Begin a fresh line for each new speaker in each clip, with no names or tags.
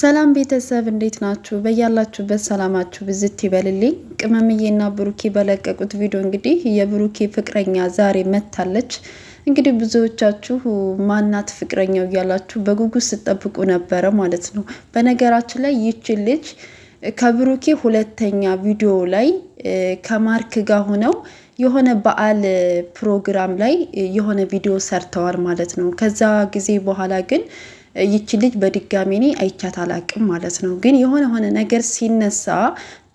ሰላም ቤተሰብ እንዴት ናችሁ? በያላችሁበት ሰላማችሁ ብዝት ይበልልኝ። ቅመምዬና ብሩኬ በለቀቁት ቪዲዮ እንግዲህ የብሩኬ ፍቅረኛ ዛሬ መታለች። እንግዲህ ብዙዎቻችሁ ማናት ፍቅረኛው እያላችሁ በጉጉት ስትጠብቁ ነበረ ማለት ነው። በነገራችን ላይ ይቺ ልጅ ከብሩኬ ሁለተኛ ቪዲዮ ላይ ከማርክ ጋር ሆነው የሆነ በዓል ፕሮግራም ላይ የሆነ ቪዲዮ ሰርተዋል ማለት ነው። ከዛ ጊዜ በኋላ ግን ይቺ ልጅ በድጋሚ እኔ አይቻት አላቅም ማለት ነው። ግን የሆነ ሆነ ነገር ሲነሳ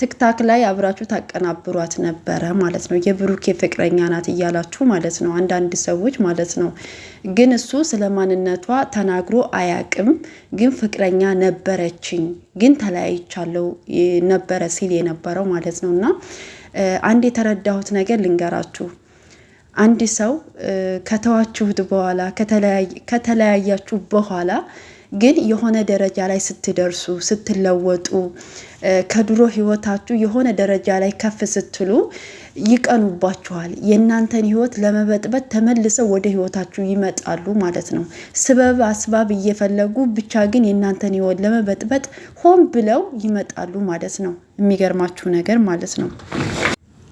TikTok ላይ አብራችሁ ታቀናብሯት ነበረ ማለት ነው። የብሩኬ ፍቅረኛ ናት እያላችሁ ማለት ነው፣ አንዳንድ ሰዎች ማለት ነው። ግን እሱ ስለ ማንነቷ ተናግሮ አያቅም። ግን ፍቅረኛ ነበረችኝ ግን ተለያይቻለሁ ነበረ ሲል የነበረው ማለት ነው። እና አንድ የተረዳሁት ነገር ልንገራችሁ። አንድ ሰው ከተዋችሁት በኋላ፣ ከተለያያችሁ በኋላ ግን የሆነ ደረጃ ላይ ስትደርሱ፣ ስትለወጡ፣ ከድሮ ህይወታችሁ የሆነ ደረጃ ላይ ከፍ ስትሉ ይቀኑባችኋል። የእናንተን ህይወት ለመበጥበጥ ተመልሰው ወደ ህይወታችሁ ይመጣሉ ማለት ነው። ስበብ አስባብ እየፈለጉ ብቻ ግን የእናንተን ህይወት ለመበጥበጥ ሆን ብለው ይመጣሉ ማለት ነው። የሚገርማችሁ ነገር ማለት ነው።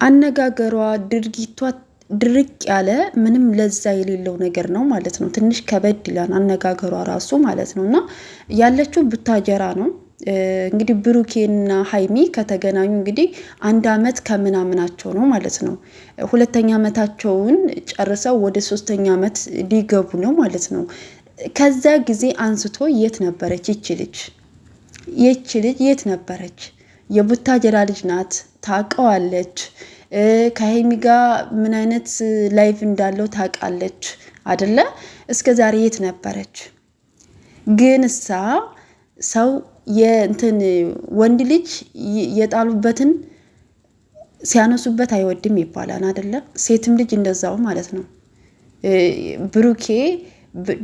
አነጋገሯ፣ ድርጊቷ ድርቅ ያለ ምንም ለዛ የሌለው ነገር ነው ማለት ነው። ትንሽ ከበድ ይላል አነጋገሯ ራሱ ማለት ነው። እና ያለችው ቡታጀራ ነው። እንግዲህ ብሩኬና ሀይሚ ከተገናኙ እንግዲህ አንድ አመት ከምናምናቸው ነው ማለት ነው። ሁለተኛ አመታቸውን ጨርሰው ወደ ሶስተኛ አመት ሊገቡ ነው ማለት ነው። ከዛ ጊዜ አንስቶ የት ነበረች ይች ልጅ? ይች ልጅ የት ነበረች? የቡታጀራ ልጅ ናት፣ ታውቀዋለች። ከሀይሚ ጋር ምን አይነት life እንዳለው ታውቃለች አደለ? እስከ ዛሬ የት ነበረች? ግን እሳ ሰው የእንትን ወንድ ልጅ የጣሉበትን ሲያነሱበት አይወድም ይባላል አደለ? ሴትም ልጅ እንደዛው ማለት ነው። ብሩኬ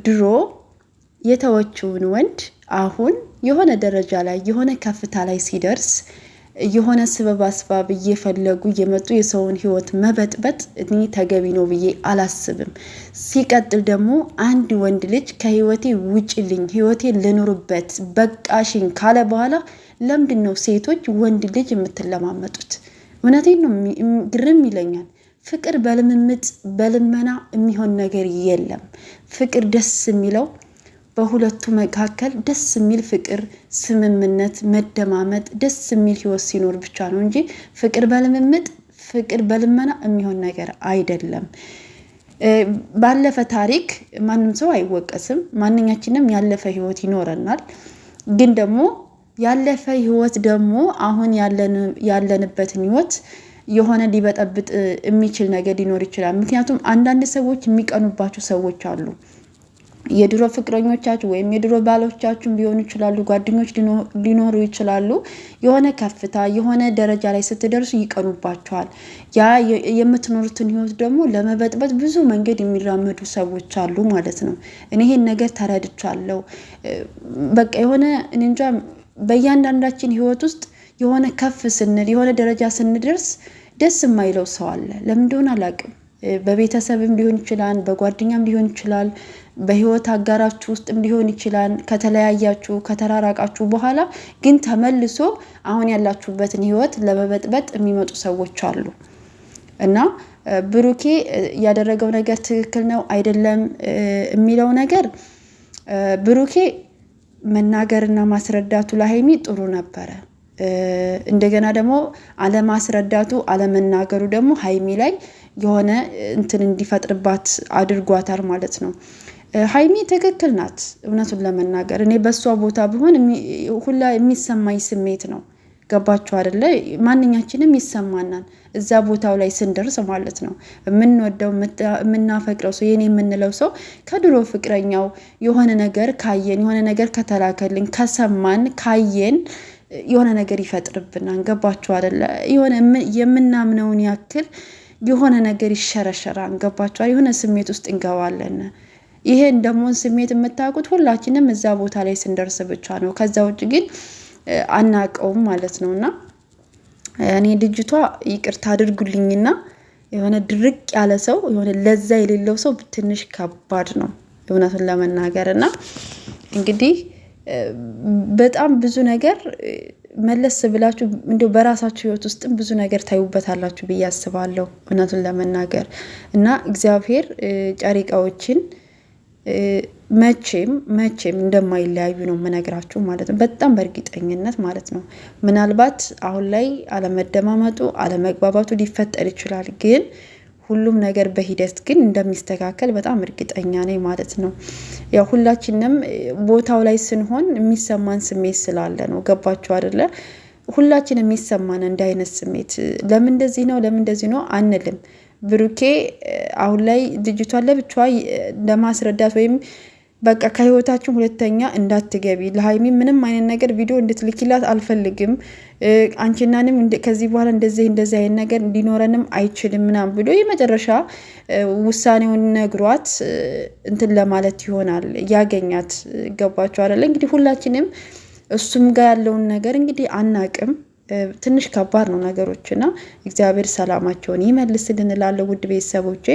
ድሮ የተወችውን ወንድ አሁን የሆነ ደረጃ ላይ የሆነ ከፍታ ላይ ሲደርስ የሆነ ስበብ አስባብ እየፈለጉ እየመጡ የሰውን ህይወት መበጥበጥ እኔ ተገቢ ነው ብዬ አላስብም። ሲቀጥል ደግሞ አንድ ወንድ ልጅ ከህይወቴ ውጭልኝ፣ ህይወቴ ልኑርበት፣ በቃሽኝ ካለ በኋላ ለምንድን ነው ሴቶች ወንድ ልጅ የምትለማመጡት? እውነቴን ነው፣ ግርም ይለኛል። ፍቅር በልምምጥ በልመና የሚሆን ነገር የለም። ፍቅር ደስ የሚለው በሁለቱ መካከል ደስ የሚል ፍቅር፣ ስምምነት፣ መደማመጥ፣ ደስ የሚል ህይወት ሲኖር ብቻ ነው እንጂ ፍቅር በልምምጥ ፍቅር በልመና የሚሆን ነገር አይደለም። ባለፈ ታሪክ ማንም ሰው አይወቀስም። ማንኛችንም ያለፈ ህይወት ይኖረናል። ግን ደግሞ ያለፈ ህይወት ደግሞ አሁን ያለንበትን ህይወት የሆነ ሊበጠብጥ የሚችል ነገር ሊኖር ይችላል። ምክንያቱም አንዳንድ ሰዎች የሚቀኑባቸው ሰዎች አሉ። የድሮ ፍቅረኞቻችሁ ወይም የድሮ ባሎቻችሁም ሊሆኑ ይችላሉ፣ ጓደኞች ሊኖሩ ይችላሉ። የሆነ ከፍታ የሆነ ደረጃ ላይ ስትደርሱ ይቀኑባቸዋል። ያ የምትኖሩትን ህይወት ደግሞ ለመበጥበጥ ብዙ መንገድ የሚራመዱ ሰዎች አሉ ማለት ነው። እኔ ይሄን ነገር ተረድቻለሁ። በቃ የሆነ እኔ እንጃ በእያንዳንዳችን ህይወት ውስጥ የሆነ ከፍ ስንል የሆነ ደረጃ ስንደርስ ደስ የማይለው ሰው አለ። ለምን እንደሆነ አላውቅም። በቤተሰብም ሊሆን ይችላል፣ በጓደኛም ሊሆን ይችላል፣ በህይወት አጋራችሁ ውስጥም ሊሆን ይችላል። ከተለያያችሁ ከተራራቃችሁ በኋላ ግን ተመልሶ አሁን ያላችሁበትን ህይወት ለመበጥበጥ የሚመጡ ሰዎች አሉ እና ብሩኬ ያደረገው ነገር ትክክል ነው አይደለም የሚለው ነገር ብሩኬ መናገርና ማስረዳቱ ለሀይሚ ጥሩ ነበረ። እንደገና ደግሞ አለማስረዳቱ አለመናገሩ ደግሞ ሀይሚ ላይ የሆነ እንትን እንዲፈጥርባት አድርጓታል ማለት ነው። ሀይሚ ትክክል ናት። እውነቱን ለመናገር እኔ በእሷ ቦታ ብሆን ሁላ የሚሰማኝ ስሜት ነው። ገባችሁ አይደለ? ማንኛችንም ይሰማናል እዛ ቦታው ላይ ስንደርስ ማለት ነው። የምንወደው የምናፈቅረው ሰው የኔ የምንለው ሰው ከድሮ ፍቅረኛው የሆነ ነገር ካየን፣ የሆነ ነገር ከተላከልን፣ ከሰማን፣ ካየን የሆነ ነገር ይፈጥርብናል። ገባችሁ አይደለ? የሆነ የምናምነውን ያክል የሆነ ነገር ይሸረሸራል። ገባችኋል? የሆነ ስሜት ውስጥ እንገባለን። ይሄን ደግሞ ስሜት የምታውቁት ሁላችንም እዛ ቦታ ላይ ስንደርስ ብቻ ነው። ከዛ ውጭ ግን አናውቀውም ማለት ነው። እና እኔ ልጅቷ ይቅርታ አድርጉልኝና የሆነ ድርቅ ያለ ሰው የሆነ ለዛ የሌለው ሰው ትንሽ ከባድ ነው እውነቱን ለመናገር። እና እንግዲህ በጣም ብዙ ነገር መለስ ብላችሁ እንዲያው በራሳችሁ ህይወት ውስጥም ብዙ ነገር ታዩበታላችሁ ብዬ አስባለሁ፣ እውነቱን ለመናገር እና እግዚአብሔር ጨሪቃዎችን መቼም መቼም እንደማይለያዩ ነው የምነግራችሁ ማለት ነው። በጣም በእርግጠኝነት ማለት ነው። ምናልባት አሁን ላይ አለመደማመጡ አለመግባባቱ ሊፈጠር ይችላል፣ ግን ሁሉም ነገር በሂደት ግን እንደሚስተካከል በጣም እርግጠኛ ነኝ ማለት ነው። ያው ሁላችንም ቦታው ላይ ስንሆን የሚሰማን ስሜት ስላለ ነው። ገባችሁ አይደለ? ሁላችን የሚሰማን እንደ አይነት ስሜት ለምን እንደዚህ ነው ለምን እንደዚህ ነው አንልም። ብሩኬ አሁን ላይ ልጅቷን ለብቻዋ ለማስረዳት ወይም በቃ ከህይወታችን ሁለተኛ እንዳትገቢ ለሀይሚ ምንም አይነት ነገር ቪዲዮ እንድትልኪላት አልፈልግም፣ አንቺናንም ከዚህ በኋላ እንደዚህ እንደዚህ አይነት ነገር እንዲኖረንም አይችልም ምናምን ብሎ የመጨረሻ ውሳኔውን ነግሯት እንትን ለማለት ይሆናል ያገኛት። ገባችሁ አይደለ? እንግዲህ ሁላችንም እሱም ጋር ያለውን ነገር እንግዲህ አናቅም። ትንሽ ከባድ ነው ነገሮችና እግዚአብሔር ሰላማቸውን ይመልስልን እላለሁ ውድ ቤተሰቦቼ።